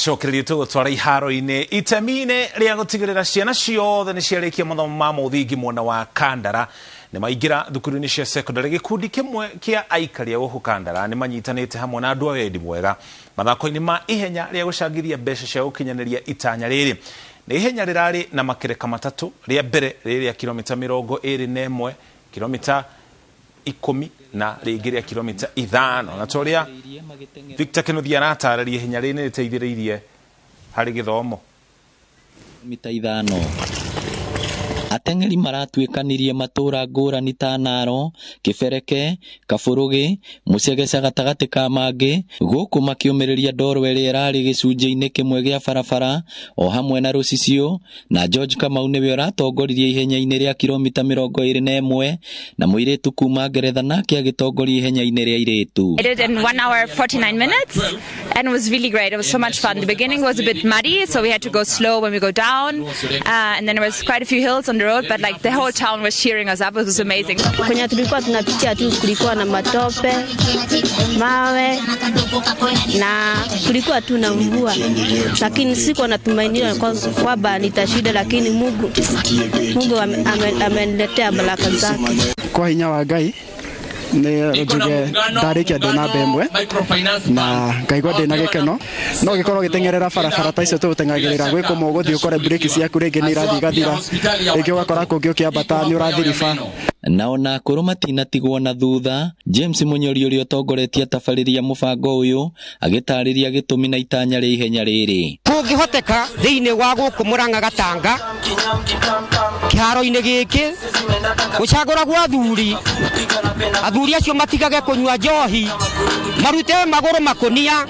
Cokererie tũgũtwara iharo-inĩ itemi-inĩ rĩa gũtigĩrĩra ciana ciothe nĩ ciarĩkia mathomo ma mũthingi mwena wa Kandara nĩ maingĩra thukuru-inĩ cia secondary. Gĩkundi kĩmwe kĩa aikari a gũkũ Kandara nĩ manyitanĩte hamwe na andũ a wendi mwega mathako-inĩ ma ihenya rĩa gũcangithia mbeca cia gũkinyanĩria itanya rĩrĩ. Nĩ ihenya rĩrarĩ na makereka matatũ, rĩa mbere rĩrĩ rĩa kilomita 21, kilomita 10 na rĩngĩ rĩa kilomita 5. Na ta ũrĩa Victor Kĩnuthia aratarĩria, ihenya rĩrĩ nĩ rĩteithĩrĩirie harĩ gĩthomo. Mita 5. Ateng'eri maratuĩkanirie matũũra ngũrani ta Naro, Kĩbereke, Kabũrũgĩ, Mũcegeca gatagatĩ ka mangĩ, gũkũ makĩũmĩrĩria ndoro ĩrĩa ĩrarĩ gĩcunjĩ-inĩ kĩmwe gĩa barabara o hamwe na rũcicio. Na George Kamau nĩwe ũratongoririe ihenya-inĩ rĩa kilomita 21, na mũirĩtu kuma Ngeretha nake agĩtongoria ihenya-inĩ rĩa airĩtu. I did in 1 hour 49 minutes and it was really great. It was so much fun. The beginning was a bit muddy, so we had to go slow when we go down, and then there was quite a few hills on the road, but like the whole town was cheering us up. It was amazing. Kwenye tulikuwa tunapitia tu kulikuwa na matope, mawe na kulikuwa tu na mvua, lakini sikuwa natumainia kwamba nitashinda, lakini Mungu ameniletea baraka zake. Kwa hinya wa Ngai nĩ njuge ndarĩkia ndĩ namba 1 na ngaigua ndĩ na gĩkeno. No gĩkorwo gĩteng'erera barabara ta icio tũgũteng'agĩrĩra gwĩ kũmwe ũgũthiĩ ũkore breki ciaku rĩngĩ nĩ irathiĩ igathira, rĩngĩ ũgakora kũngĩ ũkĩambata nĩ ũrathiriba. Na ona akũrũ matinatigwo na thutha. James Munyori ũrĩa ũtongoretie atabarĩria mũbango ũyũ agĩtarĩria gĩtũmi na itanya rĩa ihenya rĩrĩ. Kũngĩhoteka thĩinĩ wa gũkũ Mũrang'a Gatanga kĩharo-inĩ gĩkĩ gũcagũragwo athuri, athuri acio matigage kũnyua njohi, marute magũrũ makũnia,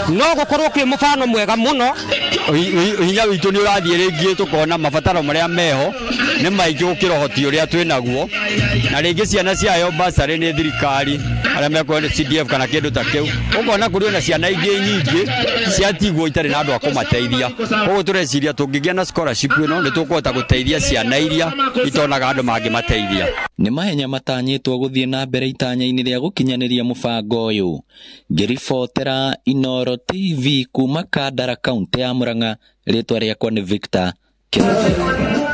no gũkorwo kwĩ mũbano mwega mũno. Hinya witũ nĩ ũrathiĩ rĩngĩ tũkona mabataro marĩa meho nĩ maingĩ gũkĩra ũhoti ũrĩa twĩ naguo, na rĩngĩ ciana ciayo basarĩ nĩ thirikari arĩa mekuoya nĩ CDF kana kĩndũ ta kĩu, ũkona kũrĩ ona ciana ingĩ nyingĩ ciatigwo itarĩ na andũ a kũmateithia. Koguo tũreciria tũngĩgĩa na scholarship ĩno nĩ tũkũhota gũteithia ciana iria itonaga andũ mangĩmateithia. Nĩ mahenya matanyĩtwo gũthiĩ na mbere itanya-inĩ rĩa gũkinyanĩria mũbango ũyũ. Ngĩribotera Inooro TV kuma Kandara, kaũntĩ ya Murang'a, rĩtwa rĩakwa nĩ Victor Kĩnuthia.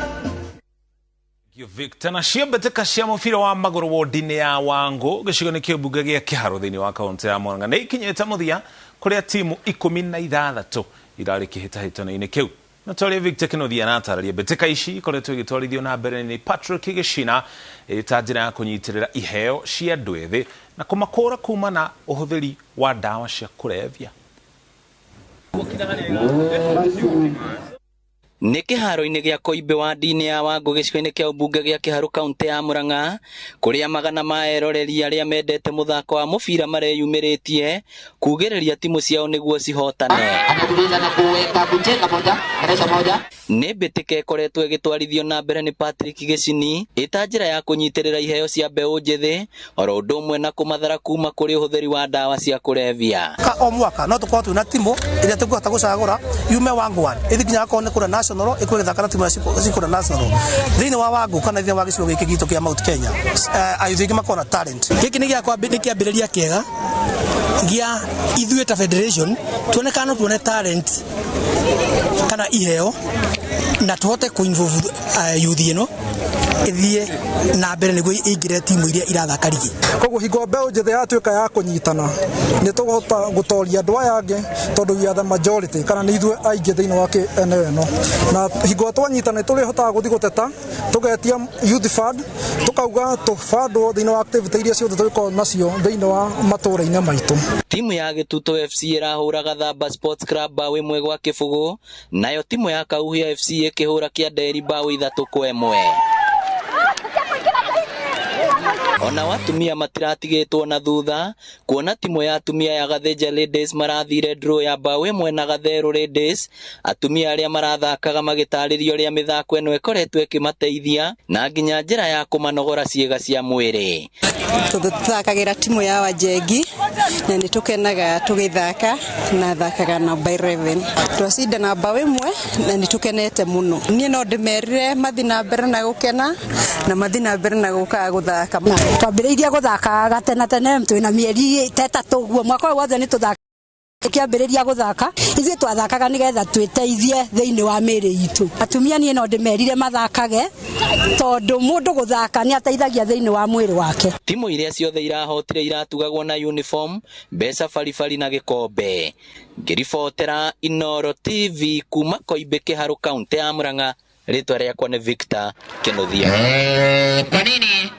Victor. Na cio mbĩtĩka cia mũbira wa magũrũ wodi-inĩ ya Wangũ gĩcigo-inĩ kĩa mbunge gĩa Kĩharũ thĩinĩ wa kaũntĩ ya Murang'a nĩ ikinyĩte mũthia kũrĩa timu 16 irarĩ kĩhĩtahĩtano-inĩ kĩu. Na ta ũrĩa Victor Kĩnuthia aratarĩria, mbĩtĩka ici ikoretwo igĩtwarithio na mbere nĩ Patrick Gĩcina ĩrĩ ta njĩra ya kũnyitĩrĩra iheo cia andũ ethĩ na kũmakũra kuma na ũhũthĩri wa ndawa cia kũrebia. Nĩ kĩharo-inĩ gĩa Koimbe wadi-inĩ ya Wangũ gĩcigo-inĩ kĩa ũmbunge gĩa Kĩharũ kaũntĩ ya Murang'a kũrĩa magana ma eroreri arĩa mendete mũthako wa mũbira mareyumĩrĩtie kugĩrĩria timu ciao nĩguo cihotane. Nĩ mbĩtĩka ĩkoretwo ĩgĩtwarithio na mbere nĩ Patrick Gĩcini ĩta njĩra ya kũnyitĩrĩra iheo cia mbeũ njĩthĩ oro ũndũ ũmwe na kũmathara kuma kũrĩ ũhũthĩri wa ndawa cia kũrebia. O mwaka no tũkorwo twĩna timu ĩrĩa tũngĩhota gũcagũra yume Wangũ 1 ĩthiĩ nginya akorwo nĩ kũrĩa national ĩkorwo ĩgĩthaka na timu cikũrĩa national thĩinĩ wa Wangũ kana thĩinĩ wa gĩcigo gĩkĩ gitũ kĩa Mount Kenya. Ayuthi aingĩ makorwo na talent. Gĩkĩ nĩ kĩambĩrĩria kĩega gĩa ithuĩ ta federation tuone kana no tuone talent kana iheo na tũhote kũ involve youth ĩno ĩthiĩ na mbere nĩguo ĩingĩre timu iria irathaka rigi. Koguo hingo mbeũ njĩthĩ yatuĩka ya kũnyitana nĩ tũkũhota gũtoria andũ aya angĩ tondũ we are the majority kana nĩ ithuĩ aingĩ thĩinĩ wa eneo ĩno, na hingo twanyitana nĩ tũrĩhotaga gũthiĩ gũteta tũgetia youth fund tũkauga tũbandwo thĩinĩ wa activity iria ciothe tũgĩkorwo nacio thĩinĩ wa matũũra-inĩ maitũ. Timu ya Gĩtutu FC ĩrahũra Gathamba Sports Club bao 1-0, nayo timu ya Kauhia FC ĩkĩhũra Kĩanderi bao 3-1. Ona watumia matiratigĩtwo na thutha kuona timu ya atumia ya Gathĩnja Ladies marathire draw ya bao 1 na Gatheru Ladies. Atumia arĩa marathakaga magĩtarĩria ũrĩa mĩthako ĩno ĩkoretwo ĩkĩmateithia na nginya njĩra ya kũmanogora ciĩga cia mwĩrĩ. Tũthakagĩra timu ya Wanjengi na nĩ tũkenaga tũgĩthaka na thakaga namba 11. Twacinda na bao 1 na nĩ tũkenete mũno. Niĩ no ndĩmerire mathiĩ na mbere na gũkena na mathiĩ na mbere na gũkaga gũthaka. Twambĩrĩirie gũthaka gatene tene twĩna mĩeri ta 3 ũguo, mwaka ũyũ wothe nĩ tũthakĩte. Tukiambĩrĩria gũthaka ithuĩ twathakaga nĩgetha twĩteithie thĩinĩ wa mĩĩrĩ itũ. Atumia niĩ no ndĩmerire mathakage tondũ mũndũ gũthaka nĩ ateithagia thĩinĩ wa mwĩrĩ wake. Timu iria ciothe irahotire iratugagwo na uniform, mbeca baribari na gĩkombe. Ngĩribotera Inooro TV kuma Koimbi Kĩharũ kaunti ya Murang'a, rĩtwa rĩakwa nĩ Victor Kĩnuthia. Kwa nini?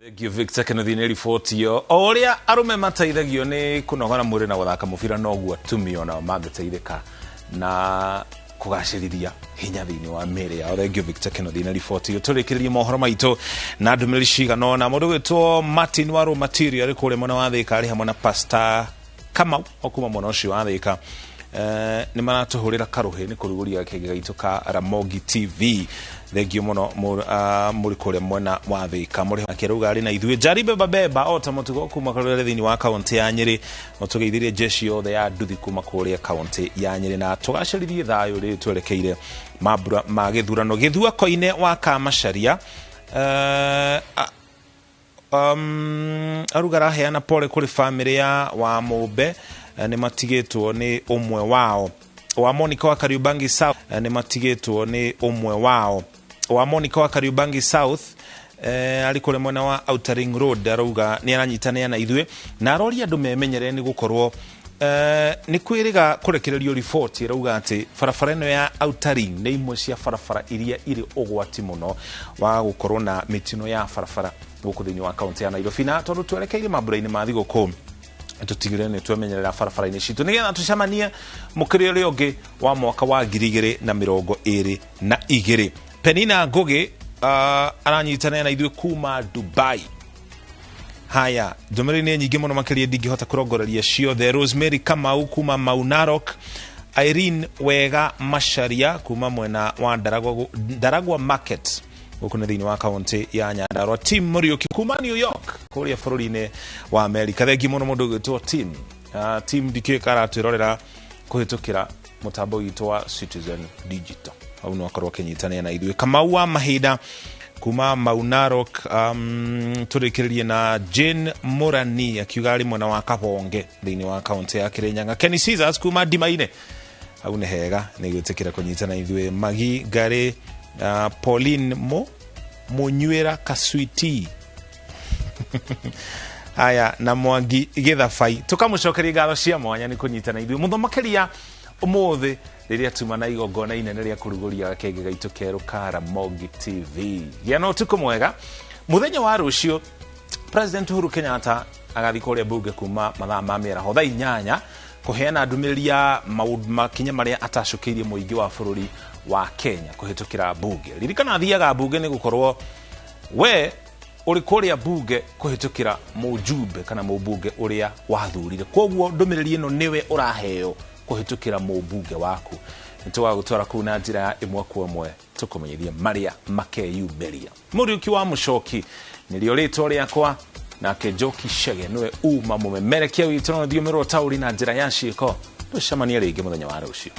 Thank you Victor Kĩnuthia nĩ riboti ĩyo. O ũrĩa arũme mateithagio nĩ kũnogora mwĩrĩ na gũthaka mũbira noguo atumia onao mangĩteithĩka na kũgacĩrithia hinya thĩinĩ wa mĩĩrĩ yao. Thank you Victor Kĩnuthia nĩ riboti ĩyo. Tũrĩkĩrĩrie mohoro maitũ na ndũmĩrĩri cigana ũna. Mũndũ ũgwĩtwo Martin wa Rũmatirio arĩ kũrĩa mwena wa Thĩka arĩ hamwe na Pastor Kamau o kuma mwena ũcio wa Thĩka. Nĩ maratũhũrĩra karũhĩ nĩ kũrugũria gakenge gaitũ ka Ramogi TV. Thengio mũno mũrĩ kũrĩa mwena wa Thĩka. Mũrĩ akĩrauga arĩ na ithuĩ. Njari Beba Beba o ta mũtugo kuma kũrĩa thĩinĩ wa kaunti ya Nyĩrĩ. Tũgeithirie jeshi yothe ya nduthi kuma kũrĩa kaunti ya Nyĩrĩ na tũgacĩrithie thayũ rĩrĩ twerekeire mambura ma gĩthurano. Gĩthua Koine wa Kamacharia aruga araheana pole kũrĩ famĩlĩ ya Wamũmbe nĩ matigĩtwo nĩ ũmwe wao. Wa Monica wa Kariubangi South nĩ matigĩtwo nĩ ũmwe wao. Wa Monica wa Kariubangi South arĩ kũrĩa mwena wa Outer Ring Road arauga nĩ aranyitanĩra na ithuĩ na aroria andũ memenyere nĩ gũkorwo nĩ kwĩrĩga kũrekererio riboti ĩrauga atĩ barabara ĩno ya Outer Ring nĩ imwe cia barabara iria irĩ ũgwati mũno wa gũkorwo na mĩtino ya barabara gũkũ thĩinĩ wa kaunti ya Nairobi. Na tondũ twerekeire mambura-inĩ ma thigũkũ tũtigĩrĩre nĩ twemenyerera barabara-inĩ citũ nĩgetha tũcemanie mũkĩrĩ ũrĩa ũngĩ wa mwaka wa 2022. Penina Ngũgĩ aranyitanĩra na ithuĩ kuma Dubai. Haya, ndũmĩrĩri nĩ nyingĩ mũno makĩria ndingĩhota kũrongoreria ciothe. Rosemary Kamau kuma Mau Narok, Irene Wega Macharia kuma mwena wa Ndaragwa Market gũkũ nĩ thĩinĩ wa kaunti ya Nyandarua. Tim Mũriũki kuma New York kũrĩa bũrũri-inĩ wa Amerika. Thengi mũno mũndũ ũgwĩtwo Tim. Tim ndikĩũĩ aratwĩrorera kũhĩtũkĩra mũtambo witũ wa Citizen Digital. Hau no akorwo akĩnyitanĩra na ithuĩ. Kamau wa Mahinda kuma Mau Narok, tũrĩkĩrĩrie na Jane Mũrani akiuga arĩ mwena wa Kabonge thĩinĩ wa kaunti ya Kirinyaga. Kenny Caesars kuma Ndimaine, hau nĩ hega nĩ gwĩtĩkĩra kũnyitana ithuĩ. Magi Ngari, Pauline Mũnyuĩra Kaswiti haya na Mwangi Gĩthabai, tũkamũcokeria ngatho cia mwanya nĩ kũnyitana ithuĩ mũno makĩria ũmũthĩ rĩrĩa tuma na igongona inene rĩa kũrugũria gakenge gaitũ kerũ ka Ramogi TV. Gĩa na ũtukũ mwega. Mũthenya wa rũciũ President Uhuru Kenyatta agathiĩ kũrĩa bunge kuma mathaa ma mĩaraho thaa 8 kũheana ndũmĩrĩri ya maũndũ makinya marĩa atacũkĩirie mũingĩ wa bũrũri wa Kenya kũhĩtũkĩra bunge. Ririkana athiaga bunge nĩ gũkorwo we ũrĩ kũrĩa bunge kũhĩtũkĩra mũjumbe kana mũbunge ũrĩa wathurire. Kwoguo ndũmĩrĩri ĩno nĩwe ũraheo kũhĩtũkĩra mũbunge waku. Nĩ tũgagũtwara kũu na njĩra ya ĩmwe kwa ĩmwe tũkũmenyithia marĩa makeyumĩria. Mũriũki wa Mũcoki nĩrĩo rĩtwa rĩakwa, nake Njoki Chege nĩwe uma mũmemerekia witũ na rũthiomi rwa ũtaũri na njĩra ya ciĩko. Tũcemanie rĩngĩ mũthenya wa rũciũ.